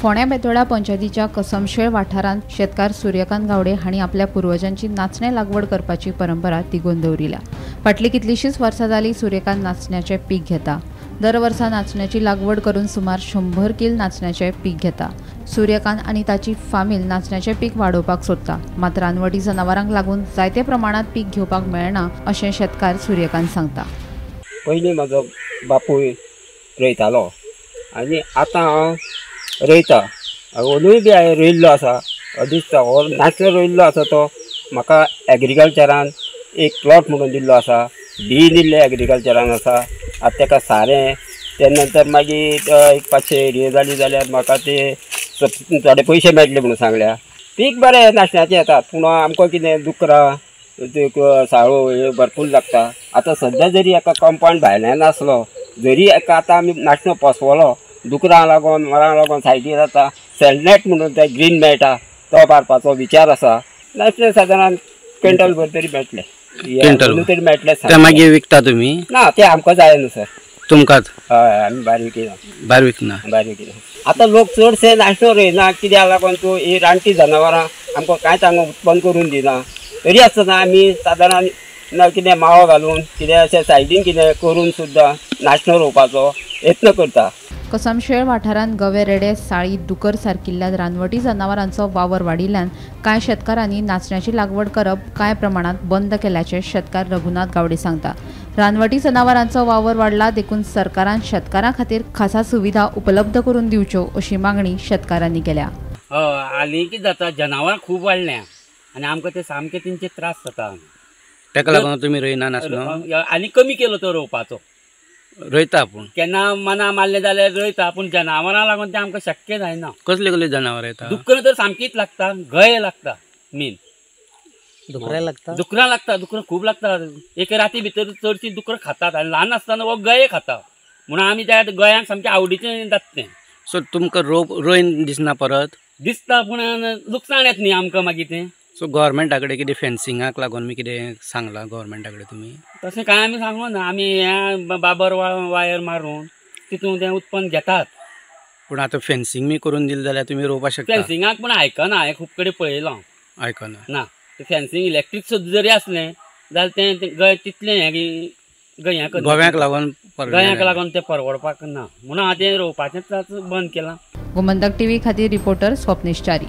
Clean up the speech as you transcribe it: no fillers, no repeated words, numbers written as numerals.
फोंड्या बेतोडा पंचायतीच्या कसमशेळ वाठारांत शेतकार सूर्यकांत गावडे हांणी आपल्या पुर्वजांची नाचणे लागवड करपाची परंपरा तिगोवन दवरिल्या. फाटलीं कितलींशींच वर्सां जालीं सूर्यकांत नाचण्याचें पीक घेता. दर वर्सा नाचण्याची लागवड करून सुमार 100 कील नाचण्याचें पीक घेता. सूर्यकांत आनी ताची फामील नाचण्याचें पीक वाडोवपाक सोदता, मात रानवटी जनावरांक लागून जायते प्रमाणांत पीक घेवपाक मेळना अशें शेतकार सूर्यकांत सांगता. पयलीं म्हजो बापूय रोयतालो आनी आतां हांव रोयता. अंदूय बी हांवें रोयिल्लो आसा, दिसता हो नाचणो रोयिल्लो आसा तो म्हाका एग्रीकल्चरान एक प्लॉट म्हणून दिल्लो आसा, बी दिल्लें एग्रीकल्चरान आसा. आतां ताका सारें ते नंतर मागीर एक 500 एरिया जाली जाल्यार म्हाका ते थोडे पयशे मेळटले म्हणून सांगल्या. पीक बरें नाचण्याचें येता, पूण आमकां कितें दुकरां साळो हे भरपूर लागता. आतां सद्या जरी एका कंपावंड भायल्यान आसलो जरी एका आतां आमी नाचणो पोसवलो, दुकरां लागून मरां लागून सायडीर आतां सेलनेट म्हणून ते ग्रीन मेळटा तो मारपाचो विचार आसा. नाचणे सादारण क्विंटल भर तरी मेळटले, क्विंटल तरी मेळटले. ते मागीर विकता तुमी? ना, ते आमकां जाय न्हू सर. तुमकांच? हय, आमी भायर विकिना. भायर विकना? भायर विकिना. आतां लोक चडशे नाचणो रोयना, कित्याक लागून तूं ही रानटी जनावरां आमकां कांयच हांगा उत्पन्न करून दिना. तरी आसतना आमी सादारण ना कितें माळो घालून कितें अशें सायडीन कितें करून सुद्दां नाचणो रोवपाचो यत्न करता. कसमशेळ वाठारांत गवे, रेडे, साळी, दुकर सारकिल्ल्या रानवटी जनावरांचो वावर वाडिल्ल्यान कांय शेतकारांनी नाचण्याची लागवड करप कांय प्रमाणांत बंद केल्याचें शेतकार रघुनाथ गावडे सांगता. रानवटी जनावरांचो वावर वाडला देखून सरकारान शेतकारां खातीर खासा सुविधा उपलब्ध करून दिवच्यो अशी मागणी शेतकारांनी केल्या. आनी कितें जाता, जनावरां खूब वाडल्या आनी आमकां ते सामके तेंचे त्रास जाता. ताका लागून तुमी रोयना नासलो आनी कमी केलो तो रोवपाचो? रोयता पूण केन्ना मना मारलें जाल्यार रोयता, पूण जनावरां लागून तें आमकां शक्य जायना. कसले कसले जनावरां येता? दुकरां तर सामकीच लागता, गये लागता, मेन दुकरां लागता. दुकरां लागता, दुकरां खूब लागता. एक राती भितर चडशीं दुकरां खातात आनी ल्हान आसतना हो गये खाता, म्हणून आमी त्या गयांक सामकें आवडीचें जाता तें. सो तुमकां रोयन दिसना परत? दिसता, पूण लुकसाण येता न्ही आमकां मागीर तें. सो गव्हर्मेंटा कडेन कितें फेन्सिंगाक लागून मी कितें सांगलां गव्हर्मेंटा कडेन तुमी? तशें कांय आमी सांगू ना, आमी हें बाबर वायर मारून तितून तें उत्पन्न घेतात. पूण आतां फेन्सिंग बी करून दिलें जाल्यार तुमी रोवपाक शकता? फेन्सिंगाक पूण आयकना, हांवें खूब कडेन पळयलां. आयकना? ना, फेन्सिंग इलेक्ट्रीक सुद्दां जरी आसलें जाल्यार तें गय तितलें हें गयांक गव्यांक लागून गयांक लागून तें परवडपाक ना, म्हणून हांवें तें रोवपाचें बंद केलां. गोमंतक टीव्ही खातीर रिपोर्टर स्वप्नेश च्यारी.